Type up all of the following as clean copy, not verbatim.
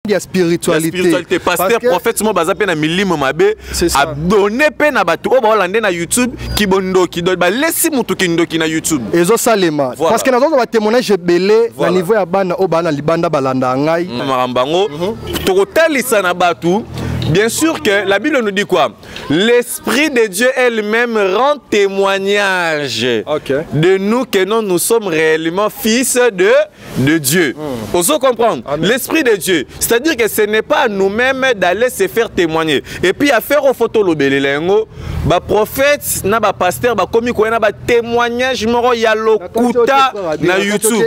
Ya spiritualité, spiritualité. Pasteur, prophète mo baza pe na milimo mabe, adonné pe na bato oyo baolande na YouTube kibondoki, donc balesi motu kindoki na YouTube. Ezosalema parce que nazozwa batémoignage ebele na niveau ya bana oyo baa na libanda balanda ngai. Makambo yango tokotalisa na bato. Bien sûr que la Bible nous dit quoi? L'Esprit de Dieu elle-même rend témoignage de nous que nous, nous sommes réellement fils de Dieu. On se comprendre? L'Esprit de Dieu. C'est-à-dire que ce n'est pas à nous-mêmes d'aller se faire témoigner. Et puis à faire aux photos lobelelengo, ba prophète, na ba pasteur, ba komi na ba témoignage moro ya lokuta na YouTube.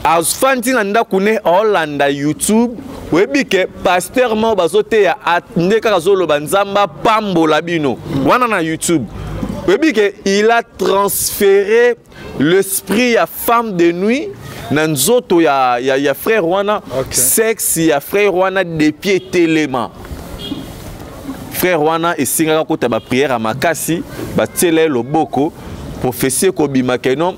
Afandi na ndako ne aolanda YouTube, oyebi ke pasteur moko bazoteya nde kaka azoloba Nzambe apambola bino wana na YouTube, oyebi ke il a transféré l'esprit ya femme de nuit na nzoto ya frère wana. Sexe ya frère wana depuis etelema, frère wana esengaka kota baprière ya makasi, batiela ye loboko, prophétie ekobima ke non,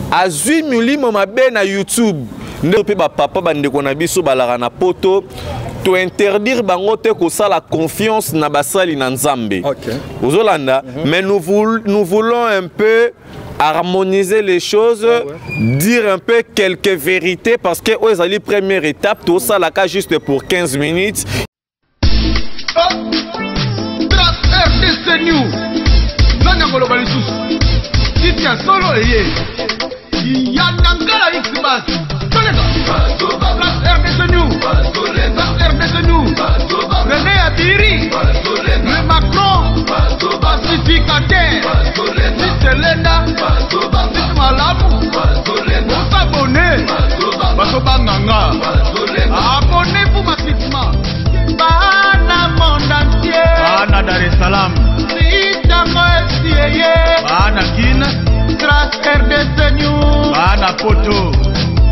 azwi milimo mabe na YouTube. Nde mpe bapapa, bandeko na biso balaka na Poto, tointerdire bango te kosala confiance na basali na Nzambe. Ozolanda? Mais nous voulons un peu harmoniser les choses, dire un peu quelques vérités, parce que oyo ezali première étape, tosalaka juste pour 15 minutes. RDC News, nani akoloba lisusu titi ya solo eye ya Nangala Xbas toleka RDC News, RDC News, René Abiri, le Macron pacificateur, Titelenda Titi malamu, osabone bato banganga, abonnez-vous massivement, bana monde entier, bana Dar es Salaam, sitango esi eye, bana Kin, Trace RDC News, bana Poto,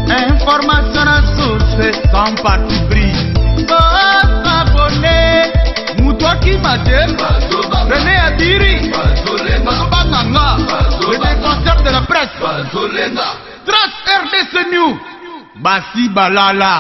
information na source, sans parti pris, bosabone, moto akima te, René Abiri, bato banganga, le défenseur de la presse, Trace RDC News, basi balala.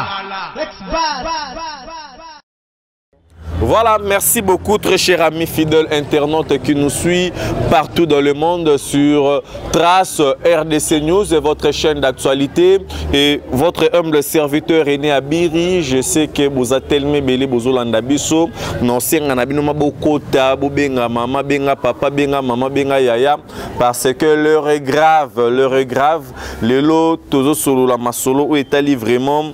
Voilà, merci beaucoup, très cher ami fidèle internaute qui nous suit partout dans le monde sur Trace RDC News, votre chaîne d'actualité, et votre humble serviteur René Abiri. Je sais que vous avez tellement belé bozolanda biso. Non, c'est un bino mabokota, bobenga mama, benga papa, benga mama, benga yaya, parce que l'heure est grave, l'heure est grave. Lelo tozo solo la masolo où est vraiment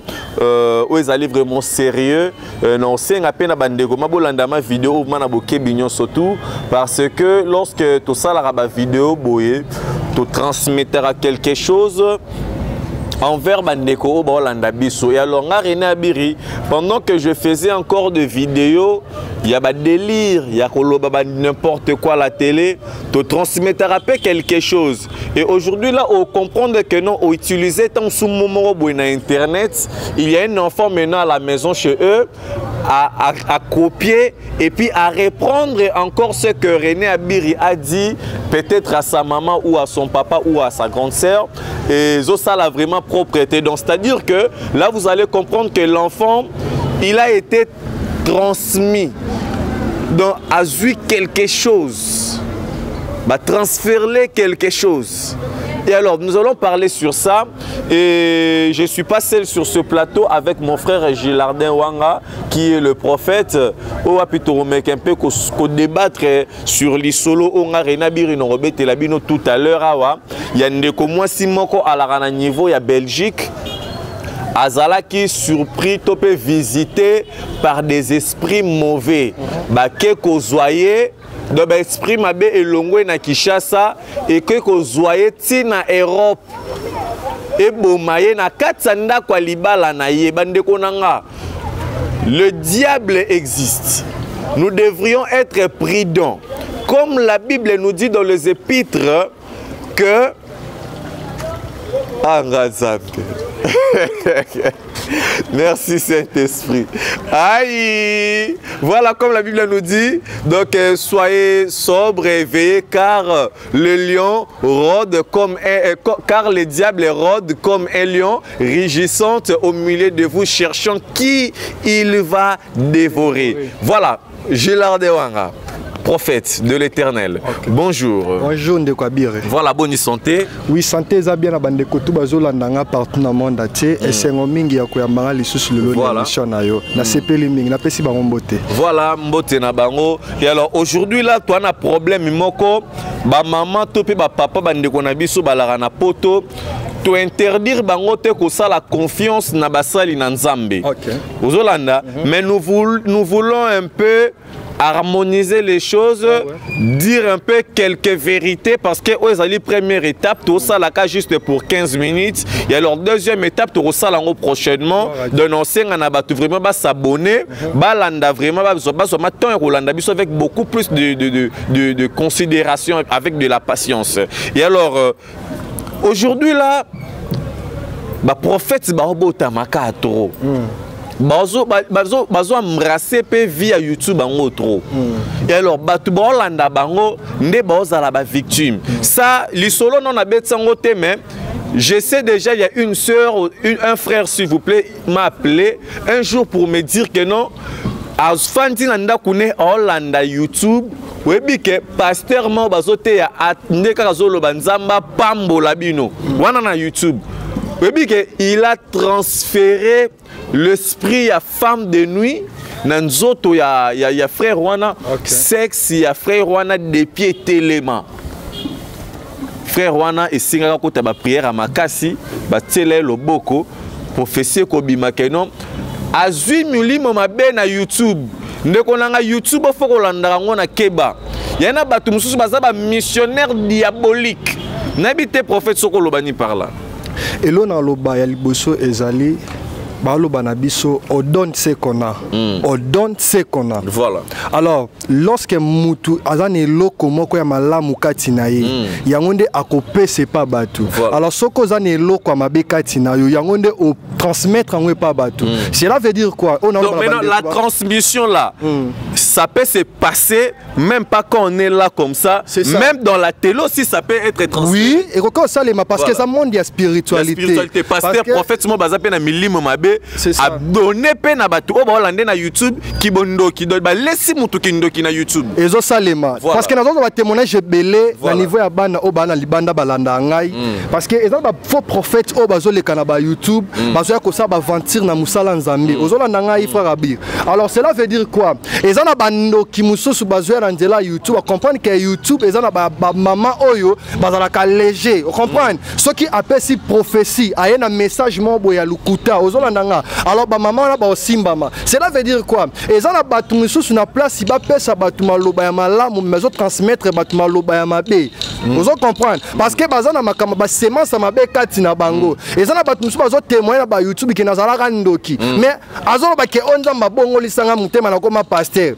où est vraiment sérieux. Non, c'est un peine bandeko mabolanda ma vidéo mana bokebi nyonso tout, parce que lorsque tosalaka ba vidéo boye, to transmettra quelque chose envers bandeko oyo baolanda biso. Et alors nga René Abiri, pendant que je faisais encore des vidéos, il y a ba délire, il y a koloba ba n'importe quoi à la télé, to transmettra pe quelque chose. Et aujourd'hui là, on comprend que non, on utilisait tant sous moment boye na internet, il y a un enfant maintenant à la maison chez eux à copier et puis à reprendre encore ce que René Abiri a dit, peut-être à sa maman ou à son papa ou à sa grande sœur. Et ça, la vraiment propreté. Donc, c'est-à-dire que là, vous allez comprendre que l'enfant, il a été transmis. Donc, a eu quelque chose. Bah, transférer quelque chose. Et alors, nous allons parler sur ça. Et je ne suis pas seul sur ce plateau avec mon frère Gilardin Wanga, qui est le prophète. On va plutôt remettre un peu qu'on débattre sur les solos. On a René Abiri, on remet la bino tout à l'heure. Awa. Il y a ndeko mwasi moko à la niveau, il y a Belgique. Azalaki surpris, topé visité par des esprits mauvais. Bah, ke kozwaye, donc ba esprit mabe elongwe na Kinshasa et ke kozwaye ti na Europe. Eboma ye na kati ya ndako ya libala na ye. Bandeko na nga, le diable existe. Nous devrions être prudents. Comme la Bible nous dit dans les épîtres que Anga Nzambe. Merci Saint-Esprit. Aïe. Voilà, comme la Bible nous dit, donc soyez sobres et veillez, car le lion rôde comme un, car le diable rôde comme un lion rugissant au milieu de vous, cherchant qui il va dévorer. Oui. Voilà, Gélard Dewanga, prophète de l'Éternel. Okay. Bonjour. Bonjour Ndeko Abire. Voilà, bonne santé. Oui, santé eza bien na bandeko tout bazolanda nga partout na monde entier. Esengo mingi ya koyambanga lisusu lelo na émission na yo. Na sepeli mingi, na pesi bango mbote. Voilà, mbote na bango. Et alors aujourd'hui là, toi na problème moko, ba maman to pe ba papa ba ndeko na biso balara na poto. To interdire bango te kosala confiance na basali na Nzambe. Okay. Ozolanda, mais nous voulons un peu harmoniser les choses, dire un peu quelques vérités, parce que la première étape, tout ça, la juste pour 15 minutes. Et alors, deuxième étape, tout ça, prochainement, de lancer un abat vraiment, bah, s'abonner, bah, landa vraiment, bah, avec beaucoup plus de considération, avec de la patience. Et alors, aujourd'hui là, bah, prophète, bah, obotamaka trop. Bazo bazo embrasser pe via YouTube bango trop. Et alors batu bolanda bango nde bozala ba victime. Ça lisolo non na betsango te, mais je sais déjà il y a une sœur, un frère s'il vous plaît m'a appelé un jour pour me dire que non afandi na ndako ne olanda YouTube oyebi ke pasteur mo bazote ya nde kaka zoloba nzamba pambola bino wana na YouTube. Oyebi ke il a transféré l'esprit ya femme de nuit na nzoto ya frère wana, sexe ya frère wana depuis telema. Frère wana esingaka kota ba prière ya makasi, batiela ye loboko, prophétie kobima ke non azwi milimo mabe na YouTube. Ndeko nanga YouTube fo kolandaka yango na keba. Ya na bato mosusu baza ba missionnaire diabolique. Nayebi te prophète soko oloba ni par là. Elo na loba ya liboso ezali baloba na biso on donne ce qu'on a. On donne ce qu'on a. Voilà. Alors lorsque mutu aza na eloko moko ya malamu kati na ye, yango nde akopesa epa bato. Voilà. Alors soki oza na eloko ya mabe kati na yo, yango nde o transmettre yango epa bato. Cela veut dire quoi? On a Donc ba maintenant, bande la quoi? transmission là, ça peut se passer même pas quand on est là comme ça, C'est ça. Même dans la télé aussi ça peut être transmis. Oui, et quand ça les parce que Voilà. ça monde il y a spiritualité. La spiritualité, pasteur, Parce que prophète, moi baza pe na milimo mabe, C'est ça. a donné pe na bato oyo baolande na YouTube ki bondoki, donc ba laisser mutu kindoki na YouTube. Ezo salema. Voilà. Parce que nazo ba témoignage ebele na Voilà. niveau ya bana oyo bana libanda balanda ngai. Parce que eza ba faux prophète oyo bazoleka na ba YouTube, bazoya kosala ba aventure na musala Nzambe. Ozolanda ngai frère Abir. Alors cela veut dire quoi? Eza na bandoki mosusu bazoya na nzela YouTube, ba comprendre que YouTube eza na ba mama oyo bazalaka léger, vous comprendre? Soki apesi prophétie, aye na message moko boye ya lukuta, ozolanda nga. Alors ba mama wana ba osimbama. Cela veut dire quoi? Eza na bato mosusu na place ba pesa bato maloba ya malamu, mais bazo transmettre bato maloba ya mabe. Ozo comprendre? Parce que baza na makambo ba semence ya mabe kati na bango. Eza na bato mosusu bazo témoigner na ba YouTube ke nazalaka ndoki. Mais azoloba ke o Nzambe abongolisanga motema na koma pasteur.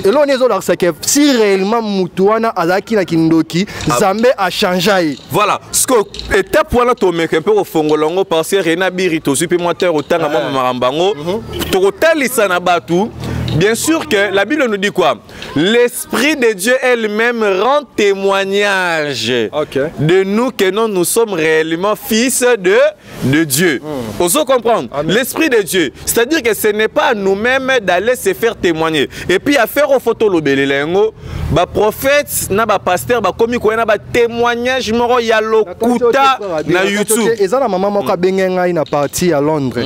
Eloko nini ezolakisa ke si réellement mutu wana azalaki na kindoki, Nzambe a changé ye. Voilà, ce que étape wana tomeka mpe kofongola yango parce que René Abiri tozwi mpe mwa terre otanga mwa makambo yango. Tokotalisa na bato. Bien sûr que la Bible nous dit quoi? L'Esprit de Dieu elle-même rend témoignage de nous que nous, nous sommes réellement fils de Dieu. On se comprend? Amen. L'Esprit de Dieu. C'est-à-dire que ce n'est pas à nous-mêmes d'aller se faire témoigner. Et puis à faire au photo lobelelengo, ba prophète, na ba pasteur, ba komi ko na ba témoignage moro ya lokuta na YouTube. Eza na mama moko abenge ngai na partie à Londres.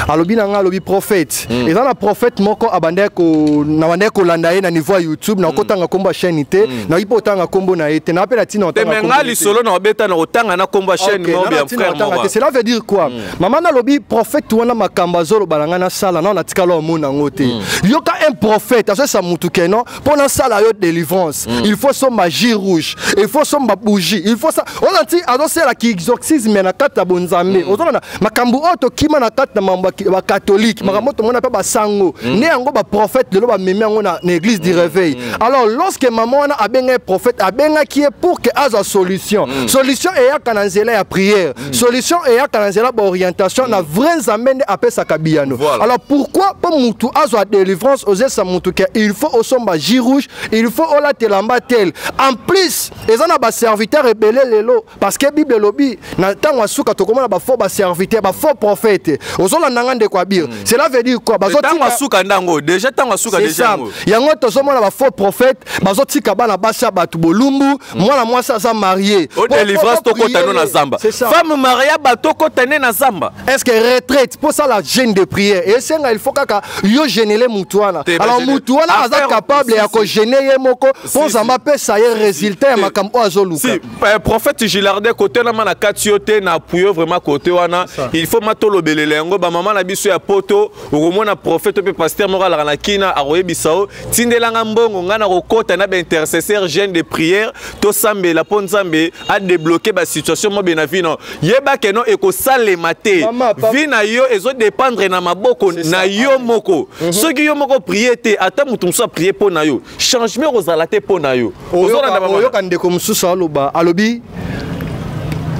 Alobi na ngai alobi prophète. Eza na prophète moko abandaki ko na bandaki kolanda ye na niveau ya YouTube, na kotanga kombo ya chaîne te, na yipo otanga kombo na ye te, na pe na tina otanga Te, mais kombo nga na ye te. lisolo na obeta na otanga na kombo ya chaîne Ok, moko na ya na tina frère otanga moko. te. Cela veut dire quoi? Mama na lobi prophète wana makambo azoloba na nga na sala, na natikala omona yango te. Yoka un prophète, azo sa mutu ke non, mpo na sala yo délivrance. délivrance, il faut somba jus rouge, il faut somba bougie, il faut ça. Oza nti azosalaki exorcisme na kati ya bonzambe. Ozolanda makambo oyo tokima na kati na mambo ya bacatholique, makambo oyo tomona mpe basango nde yango baprophète lelo bamemi yango na église du réveil. Alors lorsque mama wana abengaki prophète, abengaki ye pour que azwa solution. Solution eyaka na nzela ya prière, solution eyaka na nzela baorientation na vrai Nzambe nde apesaka biyano. Alors pourquoi mpo mutu azwa délivrance, ozesa mutu ke il faut osomba jus rouge, il faut olatela mba tel? En plus eza na baserviteur ebele lelo, parce que Bible elobi na ntango ya suka tokomona bafaux baserviteur, bafaux prophète. Ozolanda nga, ndeko Abir? Cela veut dire quoi? Ntango asuka ndango déjà, ntango asuka. C'est déjà ça. Yango. Yango tozomona bafaux prophète bazotika bana basi ya bato bolumbu, mwana mwasi aza marié. O délivrance, tokota no na zamba. C'est ça. Femme mariée, batokota ne na zamba. Est ce que retraite mpo osala jeûne de prière esenga il faut kaka yo jeûnele mutu wana? Te, Alors ba mutu wana aza Affaire- capable si, ya si. kojeûner ye moko mpo Si, Nzambe apesa ye résultat ya Te. makambo oyo azoluka. Si prophète Gilarde, côté wana ma na kati yo te, na appuye vraiment côté wana. Il faut ma tolobelela yango. Bamama na biso ya poto, okomona prophète mpe pasteur moko alaka na kina, akoyebisa o tindelanga mbongo, ngai na kokɔta na baintercesseur, jeûne de prière, tosambela mpo Nzambe adébloquer basituation mobe na vie. No yeba ke no ekosalema te. Mama, Vie na yo ezodépendre na maboko na yo moko. Soki yo moko prie te, ata moto mosusu aprie mpo na yo, changement ekozala te mpo na yo. Ozolanda, mama? Oyoka ndeko mosusu aloba, alobi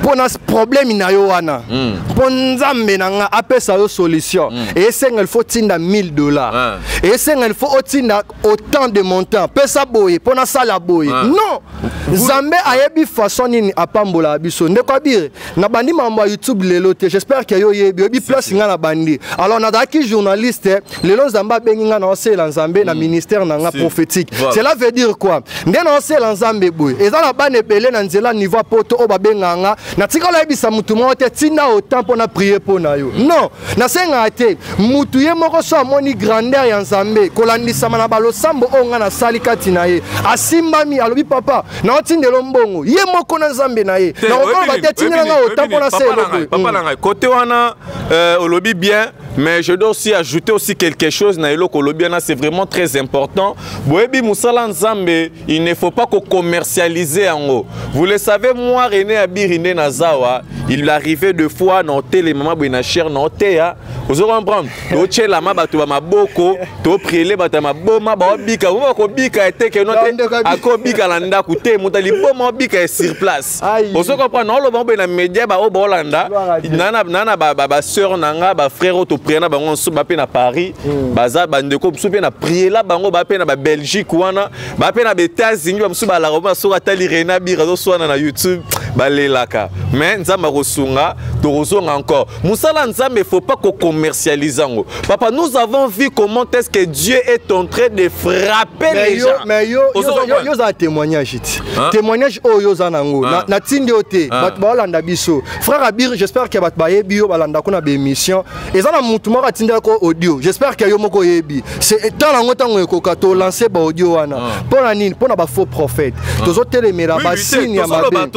mpo na problème na yo wana, mpo Nzambe na nga apesa yo solution, esenga il faut tinda 1000 $, esenga il faut otinda autant de montant, pesa boye mpo nasala boye. Non, Nzambe ayebi façon nini apambolaka biso. Ndeko Abire, nabandi mambo ya YouTube lelo te. J'espère ke yo oyebi, oyebi place nga na bandi. Alors nazalaki journaliste, lelo Nzambe abengi nga na osela Nzambe na ministère na nga prophétique. Cela veut dire quoi? Nde na osela Nzambe boye, eza na bana ebele na nzela niveau ya poto oyo babengaka nga. Natikala oyebisa mutu moko te tinda autant mpo na prier mpo na yo. Non, nasengaka te. Mutu ye moko so amoni grandeur ya Nzambe kolandisama na balosambo oyo nga nasali kati na ye, asimbami, alobi: "Papa, naotindela mbongo." Ye moko na Nzambe na ye. Nakokoloba te tindela nga autant mpo nasala eloko. Papa na ngai, côté wana olobi bien, mais je dois aussi ajouter aussi quelque chose na eloko olobi wana, c'est vraiment très important. Boyebi, mosala Nzambe, il ne faut pas kocommercialiser yango. Vous le savez, moi René Abiri nde nazawa, il arrivait deux fois na otelemama boye na chaire na oteya, ozo comprendre, totyelama bato bamaboko, topriele bato ya maboma baobika mo bakobika eteke no te, akobika na ndako te, moto aliboma obika ya sur place. Ozo comprendre? Naoloba boye na média, baoyo baolanda na basœur na nga, bafrère oyo toprie na bango mosusu bape na Paris, baza bandeko mosusu mpe na priela bango, bape na babelgique wana, bape na baÉtats-Unis, bamosusu balaka bona soki atali René Abiri azoswana na YouTube, balelaka. Mais Nzambe akosunga, tokozonga encore. Mosala Nzambe, faut pas kocommercialiser yango. Papa, nous avons vu comment est-ce que Dieu est en train de frapper les gens. Mais yo oza témoignage ti témoignage oyo oza nango, natindi yo te. Bato baolanda biso, frère Abir, j'espère ke bato bayebi yo, balandako na baémission. Eza na mutu moko atindaki audio, j'espère ke yo moko oyebi ntango yango. Ntango ekoka, tolance baaudio wana. Mpo na nini? Mpo na bafaux prophète, tozotelemela basigne ya mabe.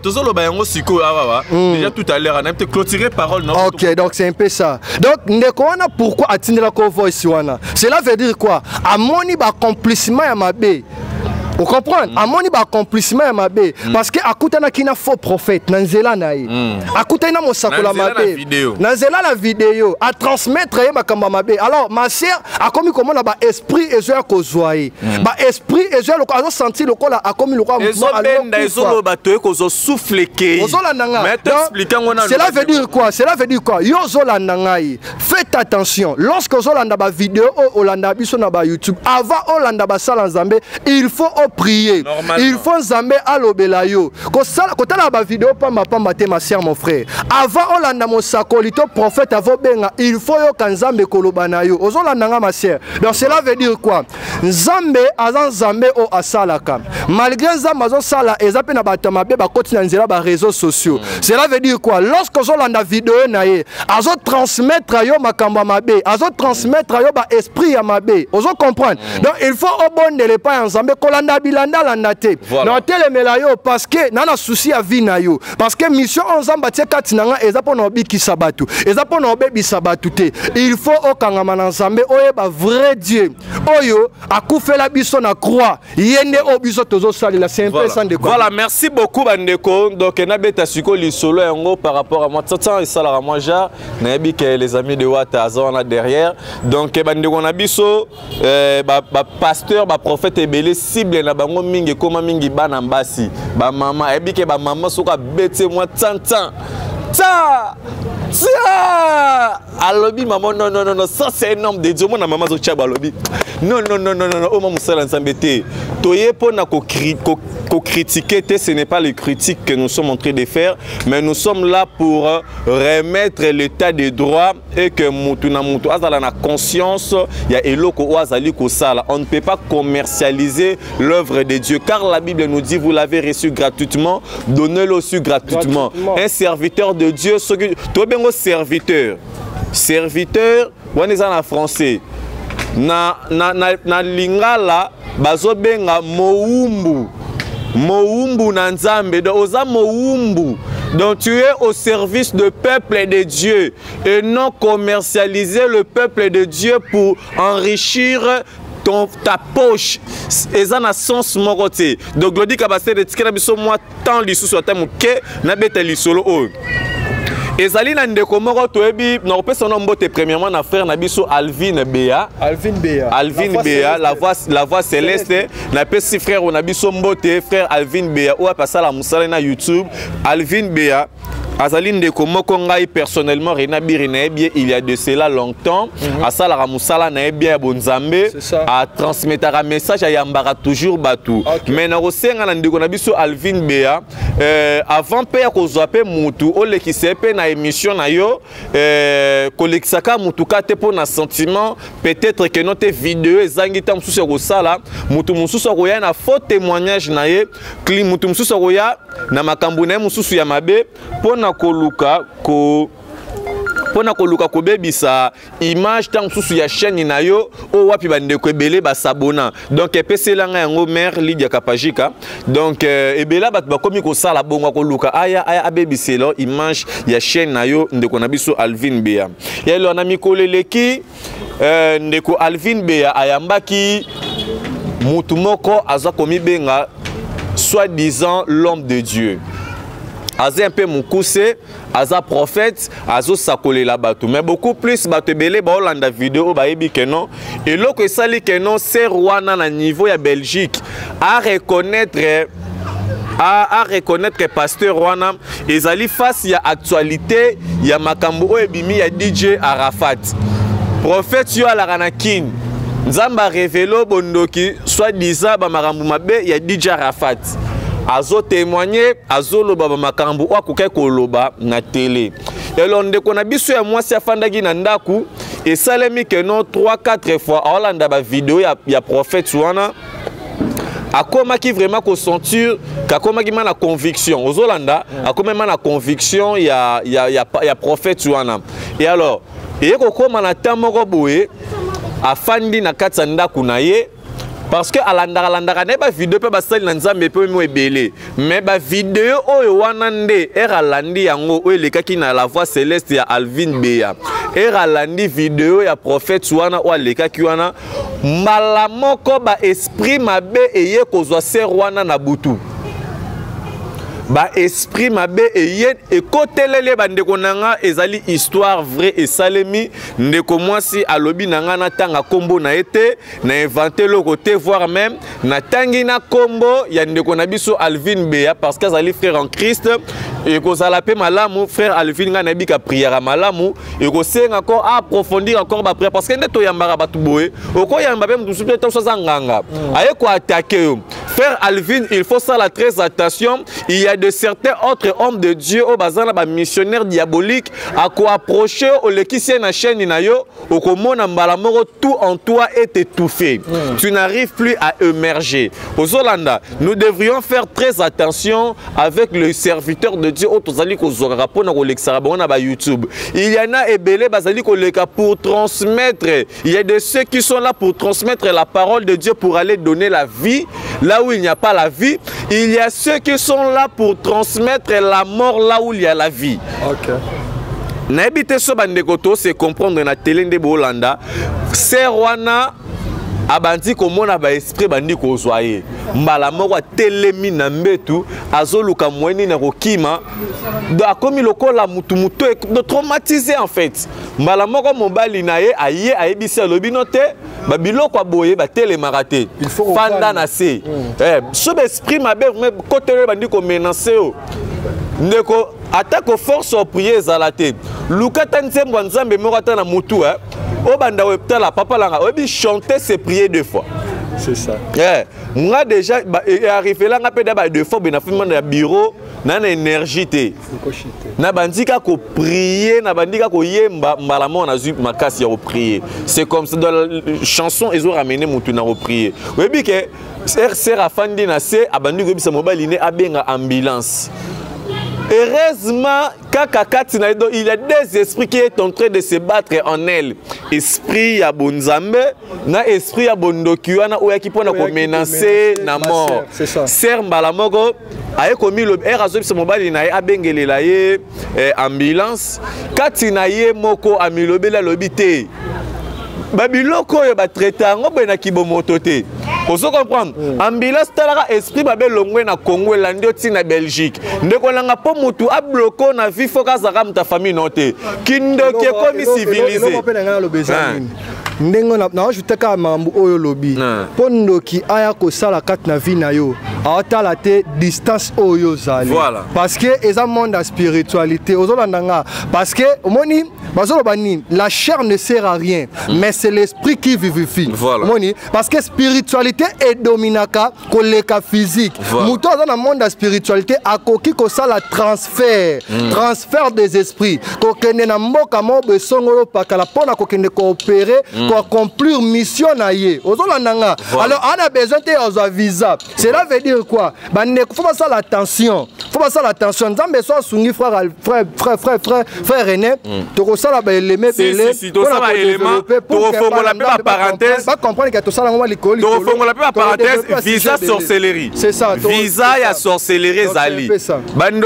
Tozoloba yango sikoyo awawa déjà, tout à l'heure na te clôturer parole. Non, ok, donc c'est un peu ça. Donc ndeko wana, pourquoi atindelako voice wana? Cela veut dire quoi? Amoni baaccomplissement ya mabe, ocomprendre? Amoni baaccomplissement ya mabe parce que akutanaki na faux prophète na nzela na ye, akutani na mosakola mabe na nzela na video, atransmettre ye makambo ya mabe. Alors ma sœur akomi komona baesprit ezoya kozwa ye, baesprit ezoya, azosentir lokola akomi lokola ezobenda, ezoloba toye kozwa souffle kei. Ozolanda nga? Cela veut dire quoi? Cela veut dire quoi? Yo ozolanda ngai, faites attention lorsque ozolanda bavideo oyo, olanda biso na bayoutube. Avant olanda basala Nzambe, il faut oprier, il faut Nzambe alobela yo. Kotala bavideo pambapamba te, ma sœur, mon frère. Avant olanda mosakoli to prophète avobenga, il faut yoka Nzambe koloba na yo. Ozolanda nga, ma sœur? Donc cela veut dire quoi? Nzambe aza Nzambe oyo asalaka. Malgré Nzambe azosala, eza mpe na bato ya mabe bakoti na nzela baréseaux sociaux. Cela veut dire quoi? Lorsque ozolanda video na ye, azotransmettre yo makambo ya mabe, azotransmettre yo baesprit ya mabe. Ozocomprendre? Donc il faut obondela epai ya Nzambe, kolanda. Kolanda bilandalanda te. Voilà. Na otelemela yo parce que na na souci ya vie na yo, parce que mission oyo Nzambe atie kati na nga eza mpo na obikisa bato, eza mpo na obebisa bato te. Il faut okangama na Nzambe, oyeba vrai Dieu oyo akufela biso na croix, ye nde oyo biso tozosalela. C'est un peu ça, ndeko. Voilà, merci beaucoup bandeko. Donc nabeta sikoyo lisolo yango par rapport à moi. Tsatsa esalaka moi ja nayebi ke les amis de Wata aza wana derrière. Donc bandeko na biso, bapasteur, baprophète ebele, cible na bango mingi ekóma mingi bana basi, bamama. Ayebi ke bamama soki abeti mwa tsantan tsa tia, alobi mama: "Non, non, non, non, ça c'est un homme de Dieu." Mona mama azotia, balobi: "Non, non, non, non, non, oyo ma mosala Nzambe te." Toye mpona kocritiquer te, ce n'est pas les critiques que nous sommes en train de faire, mais nous sommes là pour remettre l'état de droit et que mutu na mutu azala na conscience ya eloko oyo azali kosala. On ne peut pas commercialiser l'œuvre de Dieu, car la Bible nous dit: "Vous l'avez reçu gratuitement, donnez-le aussi gratuitement." Gratuitement. Un serviteur de Dieu, soki tobengo serviteur, serviteur wana eza na français, na lingala bazobenga mowumbu, mowumbu na Nzambe. Donc oza mowumbu, donc tu es au service du peuple de Dieu et non commercialiser le peuple de Dieu pour enrichir ta poche. Eza na sens moko te. Donc Glodi Kabasele, etikela biso mwa temps lisusu ata moke, nabeta lisolo oyo. Ezali na ndeko moko toyebi na kopesa no mbote premièrement na frère na biso Alvin Bea. Alvin Bea. Alvin Bea, la voix céleste. Napesi frère na biso mbote, frère Alvin Bea oyo apasala mosala na YouTube. Alvin Bea azali ndeko moko ngai personnellement, Rena Biri, nayebi ye il y a de cela longtemps. Asalaka mosala na ye bien ya bonzambe, atransmetaka message, ayambaka toujours bato. Mais nakosenga na ndeko na biso Alvin Bea, avant mpe ya kozwa mpe mutu olekisa ye mpe na émission na yo, kolekisaka mutu ka te mpo na sentiment peut-être ke no te video ezangi ta mosusu ya kosala. Mutu mosusu akoya na faux témoignage na ye, mutu mosusu akoya na makambo na ye mosusu ya mabe mpo na koluka kobebisa image ntango mosusu ya chaîne na yo oyo wapi bandeko ebele basabona. Donc epesela ngai yango mare Lydia Kapajika. Donc ebele bato bakomi kosala bongo, akoluka aya abebisela image ya chaîne na yo, ndeko na biso Alvin Bea. Yelo na mikolo eleki, ndeko Alvin Bea ayambaki mutu moko aza komibenga soi-disant l'homme de Dieu, aza un peu mokuse, aza prophète, azosakolela bato. Mais beaucoup plus bato ebele baolanda video oyo bayebi ke non, eloko esali ke non ser wana na niveau ya Belgique a reconnaître pasteur wana ezali face ya actualité ya makambo oyo ebimi ya DJ Arafat. Prophète yo alaka na Kine, Nzambe arévéler bondoki, soi-disant bamakambo mabe ya DJ Arafat, azotémoigne, azoloba bamakambo oyo akokaki koloba na tele. Elo ndeko na biso ya mwasi afandaki na ndako, esalemi ke no 3 4 fois aolanda bavideo ya prophète wana, akomaki vraiment kosentir kakomaki ma na conviction. Ozolanda, akomaki ma na conviction ya prophète wana. Et alors eye kokóma na temps moko boye, afandi na kati ya ndako na ye, parce que alandaka alandaka na ye bavideo mpe basali na Nzambe mpe mo ebele. Mais bavideo oyo wana nde ere alandi yango oyo elekaki na La Voix Céleste ya Alvin Beya, ere alandi video ya prophète wana oyo alekaki wana, mbala moko baesprit mabe eye kozwa ser wana na butu. Baesprit mabe eye ekoteleli. Bandeko na nga, ezali histoire vrai esalemi. Ndeko mwasi alobi na nga natanga nkombo na ye te, na invente eloko te, voire même natangi na nkombo ya ndeko na biso Alvin Beya parce que azali frère en Christ. Ekozala mpe malamu, frère Alvin, ngai nayebi ka prière malamu, ekosenga encore approfondir encore baprière, parce que nde toyambaka bato boye, okoyamba mpe moto mosusu mpe ntango aza nganga aye koattaquer yo. Frère Alvin, il faut sala très attention. Il y a de certains autres hommes de Dieu oyo baza na bamissionnaire diabolique, akoapproche, olekisi ye na chaîne na yo, okomona mbala moko tout en toi est étouffé, tu n'arrives plus à émerger. Ozolanda, nous devrions faire très attention avec le serviteur de Dieu oyo tozali kozwakaka mpona kolekisaka bango na bayoutube. Il y en a ebele bazali koleka pour transmettre. Il y a de ceux qui sont là pour transmettre la parole de Dieu, pour aller donner la vie là. là où il n'y a pas la vie. Il y a ceux qui sont là pour transmettre la mort là où il y a la vie. Okay. Nayebi te so bandeko to se comprendre na tele nde boolanda. Ser wana abandi komona baesprit, bandi kozwa ye mbala moko, atelemi na mbetu, azoluka moyen nini ya kokima. Donc akomi lokola mutu mutu traumatisé en fait. Mbala moko mobali na ye aye, ayebisi, alobi no te, babiloko ya boye batelemaka te, fanda na se. So baesprit mabe kotelo bandi komenacer yo, ndeko, atako force ya prier ezala te, luka ata nzembo ya Nzambe moko ata na mutu, eh. Obanda tala papa langa, oyebi, chanter, c'est prier deux fois. C'est ça. Yeah. Nga déjà arrivelanga mpe da ba deux fois boye, nafimi na bureau na énergie te, na bandi kaka koprier, na bandi kaka koyemba, mbala moko nazwi makasi ya koprier. C'est comme ça, dans la chanson ezoramener motu na koprier. Oyebi ke rcr afandi na se, abandi koyebisa mobali ne abenga ambulance. Heureusement, kaka kati na ye, donc il y a deux esprits qui est en train de se battre en elle: esprit ya bonzambe na esprit ya bondoki wana oyaki mpona komenacer na mort ser. Mbala moko aye komilobi ere azobisa mobali na ye abengelela ye ambulance, kati na ye moko amilobeli, alobi te, babiloko oyo batraite yango boye na kibomoto te. Ozo comprendre? Ambulance, talaka esprit mabe longwe na Congo, elandi oti na Belgique. Ndeko nanga, mpo motu abloquer na vie, faut kazalaka moto ya famille no te. Kindoki ekomi civilisé. Mpe na ngai naloba eza nini, ndenge naajouter kaka makambo oyo olobi, mpo ndoki aya kosala kati na vie na yo, aotala te distance oyo ozali, parce que eza monde ya spiritualité. Ozolanda nga? Parce que omoni, bazoloba nini? La chair ne sert à rien, mais c'est l'esprit qui vivifie. Omoni, parce que spiritualité edominaka koleka physique. Moto aza na monde ya spiritualité akoki kosala transfert des esprits, kokende na mboka moko boye songolo pakala mpo na kokende koopérer, koaccomplir mission na ye. Ozolanda nga? Alors ana besoin te azwa visa. Cela veut dire quoi? Bandeko, faut basala attention, faut basala attention. Nzambe so asungi, frère, frère, frère, frère, frère, frère René, tokosala baeleme ebele. Tokofongola mpe baparenthèse. Bacomprendre ke tosala yango mwa likolo. Tokofongola mpe baparenthèse visa sorcellerie. C'est ça. Visa ya sorcellerie ezali,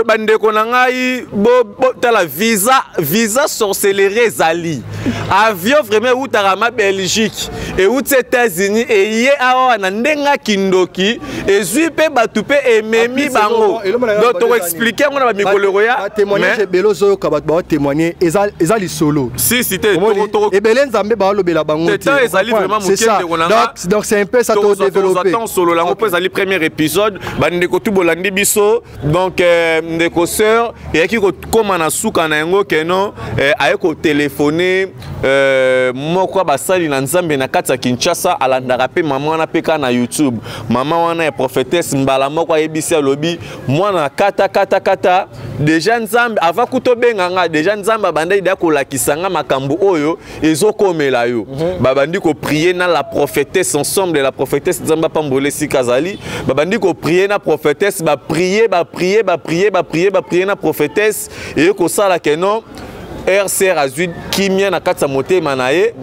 bandeko na ngai. Botala, visa sorcellerie ezali. Avion vraiment eutaka ma Belgique, euti États-Unis, eye awa na ndenge akindoki, ezwi mpe bato mpe ememi bango. Donc tokoexpliquer yango na bamikolo ya Batémoignage ebele ozoyoka, bato baotémoigne, eza lisolo. Si si te. Ebele Nzambe baolobela bango. Te, ezali vraiment moke, ndeko na nga. Donc c'est un peu ça, todévelopper. Solola yango mpo ezali premier épisode. Bandeko tu bolandi biso, donc ndeko sœur eyaki kokóma na suka na yango keno aye kotelefone moko ya basali na Nzambe na kati ya Kinshasa, alandaka mpe mama wana mpe kaka na YouTube, mama wana ya prophétesse. Mbala moko ayebisi, alobi mwana kata kata kata déjà Nzambe ava kuta obenga nga, déjà Nzambe abandaki deya kolakisa nga makambo oyo ezokomela yo. Babandi koprier na la prophétesse ensemble. La prophétesse, Nzambe apambola esika azali, babandi koprier na prophétesse, baprier, baprier, baprier, baprier, baprier na prophétesse. Eye kosala keno rcr azwi kimia na kati ya motema na ye.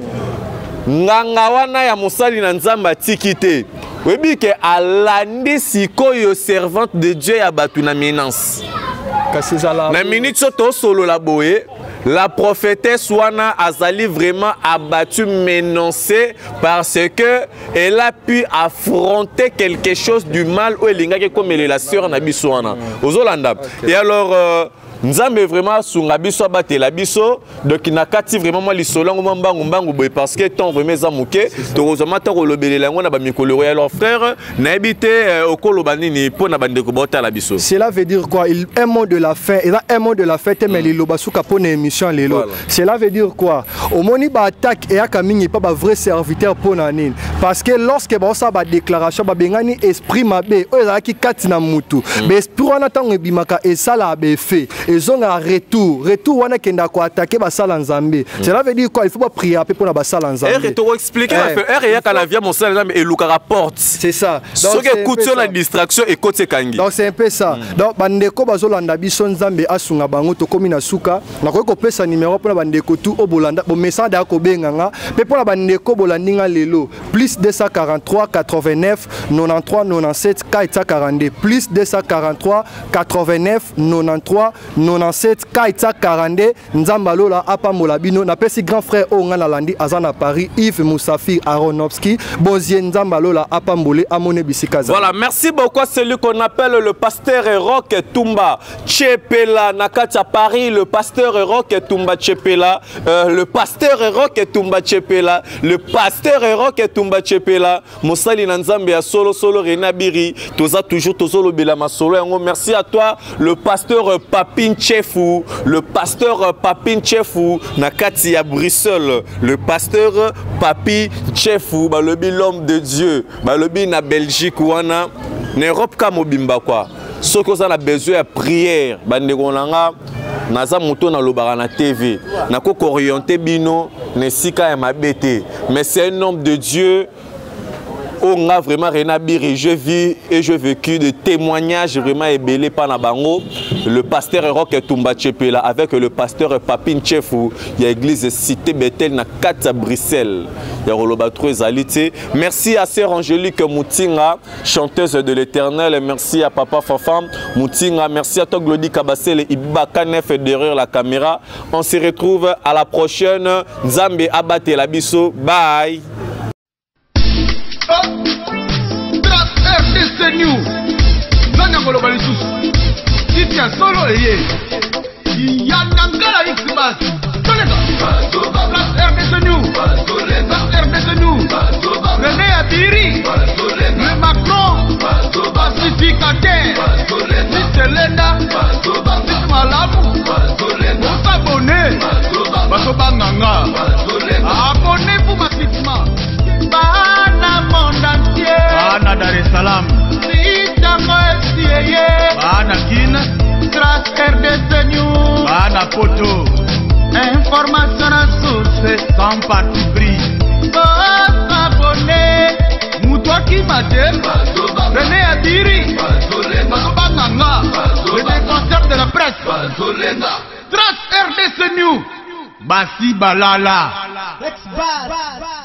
Nganga wana ya mosali na Nzambe atiki te. Oyebi ke alandi sikoyo servante de Dieu ya bato na menace. Kasi ezala Na minute so tosolola boye, la prophétesse wana azali vraiment abattue, menacée, parce que elle a pu affronter quelque chose du mal oyo elingaki ekomelela sœur na biso wana. Ozolanda? Et alors Nzambe vraiment asunga biso, abatela biso. Donc na kati vraiment mwa lisolo yango mwa mbangu mbangu boye, parce que temps vraiment eza moke, tokozwa mwa ntango kolobelela yango na bamikolo. Ya alors frère, nayebi te okoloba nini mpo na bandeko baotala biso. Cela veut dire quoi? Un mot de la fin, eza un mot de la fin te, mais liloba suka mpo na émission lelo. Cela veut dire quoi? Omoni, baattaque eyaka mingi mpa bavrai serviteur. Mpo na nini? Parce que lorsque baosala badéclaration, babengani esprit mabe oyo ezalaki kati na mutu. Baesprit wana, ntango ebimaka, esalaka baeffet. Ezongaka retour, retour wana ekendaka koattaquer basala Nzambe. Cela veut dire quoi? Il faut baprier mpe mpona basala Nzambe. Tokoexpliquer, ere eyaka na via mosala Nzambe, elukaka porte. C'est ça. Soki ekuti yo na distraction, ekoti, ekangi. Donc c'est un peu ça. Donc bandeko bazolanda biso, Nzambe asunga bango. Tokomi na suka. Nakoki kopesa numéro mpona bandeko tu oyo bolanda, bomesana daya kobenga nga, mpe mpona bandeko bolandi nga lelo: plus 243 89 93 97 442, plus 243 89 93 97 442. Nzambe alola apambola bino. Napesi grand frère oyo nga nalandi, aza na Paris, Yves Musafir Aronowski Bozie. Nzambe alola apambole, amone bisika. Voilà, merci beaucoup à celui qu'on appelle le pasteur Rock Tumba Chepela na kati ya Paris, le pasteur Rock Tumba Chepela, le pasteur Rock Tumba Chepela, le pasteur Rock Tumba Chepela, mosali na Nzambe ya solo solo. René Abiri, toza toujours tozolobela masolo yango. Merci à toi, le pasteur Papin Chefu, le pasteur Papin Chefu na kati ya Bruxelles, le pasteur Papi Chefu, balobi l'homme de Dieu, balobi na Belgique wana, na Europe ka mobimba quoi. Soki oza na besoin ya prière, bandeko na nga, naza moto nalobaka na TV, nakoki orienter bino na esika ya mabe te, mais c'est un homme de Dieu oyo nga vraiment, René Abiri, je vis et je vécu de témoignages vraiment ebele pa na bango, le pasteur Rock Tumba Chepela avec le pasteur Papin Chefu ya église Cité Bethel na kati ya Bruxelles, ya koloba trop ezali te. Merci à sœur Angélique Mutinga, chanteuse de l'Éternel. Merci à papa Fafam Mutinga. Merci à toi, Glody Kabasele Ibaka Nef, derrière la caméra. On se retrouve à la prochaine. Nzambe abatela biso. Bye. RDC News, nani akoloba lisusu? Titi ya solo eye ya nangala xbas toleka. RDC News, RDC News, René Abiri, le Macron pacificateur, Titelenda Titi malamu. Osabone bazobanganga, abonnez-vous massivement. Bana monde entier, bana Dar es Salaam, sitango esi eye, bana Kine, Trace RDC News, bana Poto, information na source, sans parti pris. Bosabonner. Moto akima te, René Abiri, bazobanganga, le défenseur de la presse. Trace RDC News, basi balala. X-Bas.